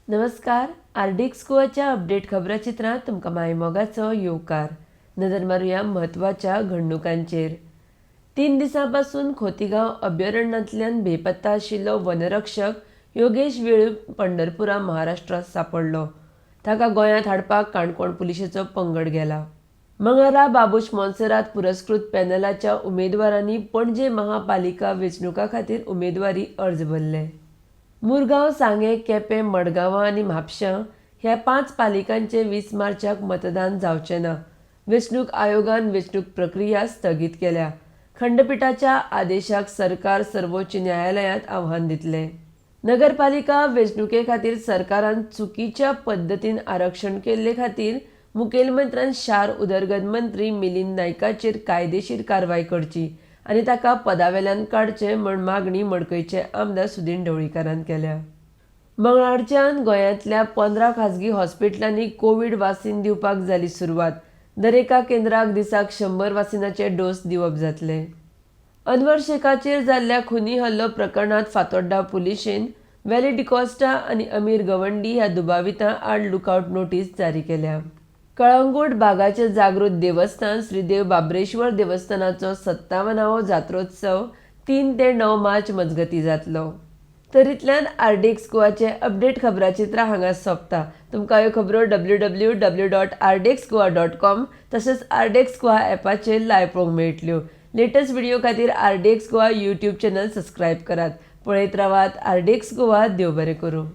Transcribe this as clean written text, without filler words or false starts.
नमस्कार, RDX गोवाच्या update खबराचित्रांत तुमकां मायमोगाचो येवकार. नदर मारुया म्हत्वाच्या घडणुकांचेर. 3 दिसां पासून खोतीगांव अभयारण्यांतल्यान बेपत्ता आशिल्लो वनरक्षक योगेश वेळीप पंढरपुरा महाराष्ट्रांत सांपडलो. ताका गोंयांत हाडपाक काणकोण पुलिशेचो पंगड गेला. मंगळारा बाबूश मोन्सेरात पुरस्कृत पॅनलाच्या उमेदवारांनी पणजे महापालिका वेंचणुका खातीर उमेदवारी अर्ज भरले. मुरगांव, सांगें, केपें, मडगांवां आनी म्हापशां ह्या 5 पालिकांचें 20 मार्चाक मतदान जावचें ना. वेंचणूक आयोगान वेंचणूक प्रक्रिया स्थगीत केल्या. खंडपिठाच्या आदेशाक सरकार सर्वोच्च न्यायालयांत आव्हान दितले. नगरपालिका वेंचणुके खातीर सरकारान चुकीच्या पद्दतीन आरक्षण केल्ले खातीर मुखेलमंत्र्यान शार उदरगत मंत्री मिलिंद नायकाचेर कायदेशीर कारवाय करची आनी ताका पदावेल्यान काडचें म्हूण मागणी मडकयचे आमदार सुदिन ढवळीकारान केल्या. मंगळारच्यान गोंयांतल्या 15 खाजगी हॉस्पिटलांनी कोवीड वासीन दिवपाक जाली सुरवात. दरेका केंद्राक दिसाक 100 वासिनाचे डोस दिवप जातले. अनवर शेखाचेर जाल्ल्या खुनी हल्लो प्रकरणांत फातोड्डा पुलिशेन वेली डिकॉस्टा आनी अमीर गवंडी ह्या दुबावितां आड लुकआवट नोटीस जारी केल्या. कळंगूट बागाचें जागृत देवस्थान श्रीदेव बाबरेश्वर देवस्थानाचो 57वो जात्रोत्सव 3 ते 9 मार्च मजगतीं जातलो. तरीतल्यान आरडीएक्स गोवाचे अपडेट खबराचित्रां हांगा सोंपता. तुमकां ह्यो खबरो www.rdxgoa.com तशेंच आरडीएक्स गोवा ॲपाचेर लायव्ह पळोवंक मेळटल्यो. लेटस्ट व्हिडिओ खातीर RDX Goa YouTube channel subscribe करात. पळयत रावात आरडीएक्स गोवा. देव बरें करूं.